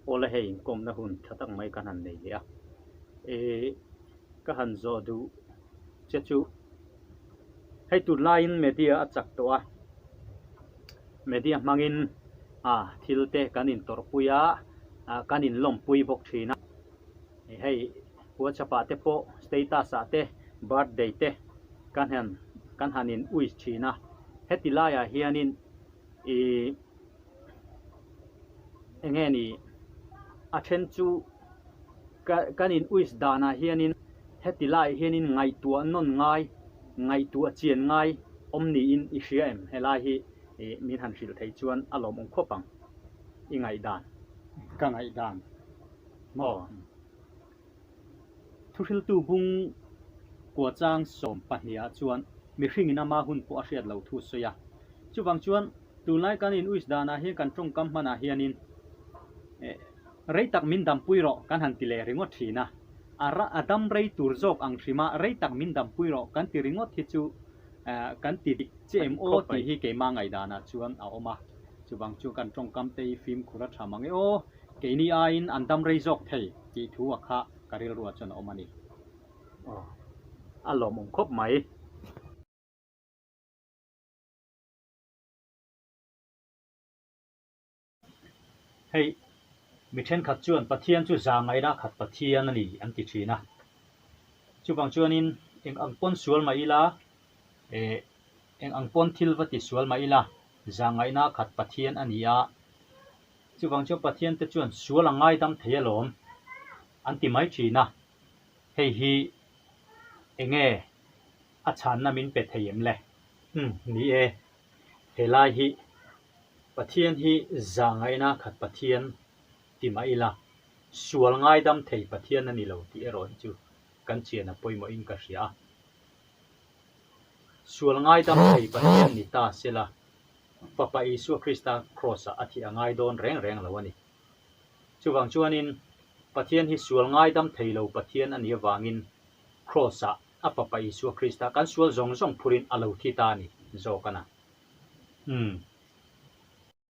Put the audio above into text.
Awle hei inkawmna hun tha tak mai kan han nei leh a, ih ka han zawh duh che chu hei tunlaiin media a chak tawh a, media hmangin ah thil te kan intawrhpui a, ah kan inlawmpui bawk thin a, hei whatsapp ah te pawh status ah te birthday te kan han kan han in wish thin a, heti laiah hianin ih eng nge ni a then chu ka kan in wish danah hianin heti laiah hianin ngaihtuah nawn ngai ngaihtuah chian ngai awm niin i hria em helai hi ih min han hrilh theih chuan a lawmawm khawp ang i ngaihdan. Ka ngaihdan maw? Thuhriltu bung kuachang 12 ah chuan mihringin ama hun pawh a hriat loh thu a sawi a. Chuvang chuan tunlai kan in uis danah hian kan tawngkam hmanah hianin rei tak min dampui rawh kan han ti leh ringawt thin a. A dam rei tur zawk ang hrima rei tak min dampui rawh kan ti ringawt hi chu kan ti dik che em aw tih hi keimah ngaihdanah chuan a awm a. Chuvang chuan kan tawngkam te hi fimkhur a tha mang e aw. Keini aiin an dam rei zawk thei tih thu a kha ka rilruah chuan a awm a ni. Aw, a lawmawm khawp mai. Hei, mi thenkhat chuan Pathian chu za ngaihna khat Pathian a ni an ti thin a. Chuvang chuanin eng ang pawn sual mah ila, eh, eng ang pawn thil va ti sual mah ila, za ngaihna khat Pathian a ni a. Chuvang chuan Pathian te chuan sual a ngaidam thei alawm an ti mai thin a, hei hi enge a chhanna min pe thei em le? Umm ni e, helai hi Pathian hi za ngaihna khat Pathian ti mah ila, sual ngaidam thei Pathian a ni lo tih erawh hi chu kan chian a pawimawhin ka hria a. Sual ngaidam thei Pathian ni ta sela, Fapa Isua Krista Kraws-ah a thih a ngai dawn reng reng lo a ni. Chuvang chuanin, Pathian hi sual ngaidam thei lo Pathian a nih avangin Kraws-ah a Fapa Isua Krista kan sual zawng zawng phurin a lo thi ta a ni zawk a na. Umm.